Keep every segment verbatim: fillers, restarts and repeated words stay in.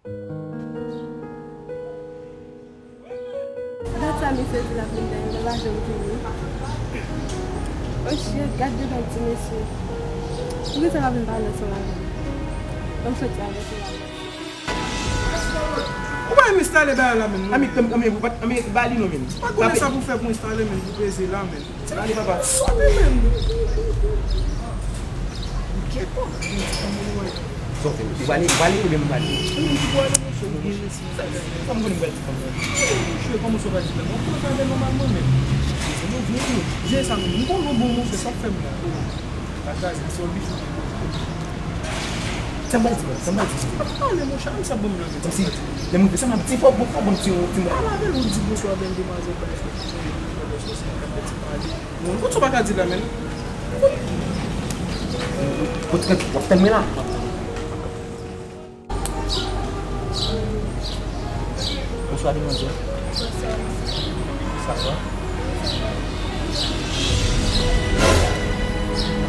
Gad sa misye di l ap vin dèyè m, l pa janm vini. Oh shit, gad dedan ti mesye. Poukisa l ap vin pale ansanm avè m? Ban m soti avè l. Ou pa menm enstale bagay la menm non. Ami, ami, ami, ou pa, ami, ba li non menm. Ou pa konnen sa pou fè pou enstale menm, pou peze la menm. Ba li papa. Sòti menm. Kèt. Sòti. Ou pale, ou pale, ou menm pale. Ou menm ki pou ale, monchè, ou byen resi. Sa m konnen m pral di fanm nan. Monchè, kòman sa w pral di fanm nan? Ou konnen sa fè nòmalman menm. Se nou vini. Je sa menm. M konnen w bon monchè, sa w fè m la. Sa m pral di, sa m pral di. Sa m pral di. Pale, monchè, sa bon nan men. Kòmsi, lè m rive, sa m ap di, fò bon, fò bon ti, ti mwen. Pale avè l, ou di bonswa avè l, demwazèl, bagay sa, ti mwen, ti mwen, ti mwen, ti mwen. Bon, fout sa w pa ka di la, men. Fout, w ap tann mwen la. Bonswa, demwazèl. Sa va?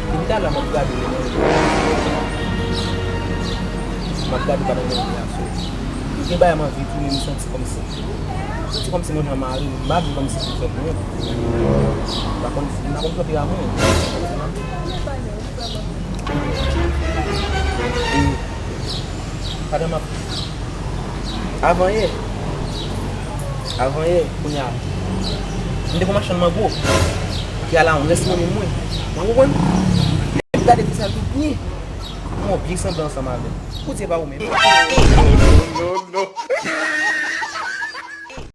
Depi talè m ap gade w, m ap gade w pandan mwen vini a sou. Gen bagay m anvi tounen, m santi kòmsi. M santi kòmsi mwen jan mari, m pa vle kòmsi pou fè pou mwen. M pa konn, m pa konn kanpe a mwen. E, Pandan m ap, avan yè, avan yè, kounye a, m te gon machann mango ki al a yon rès manmi mwen. Ou konprann? Lè m gade fi sa l tou byen, m wè yon byen sanble ansanm avè l. Ou di e pa ou menm?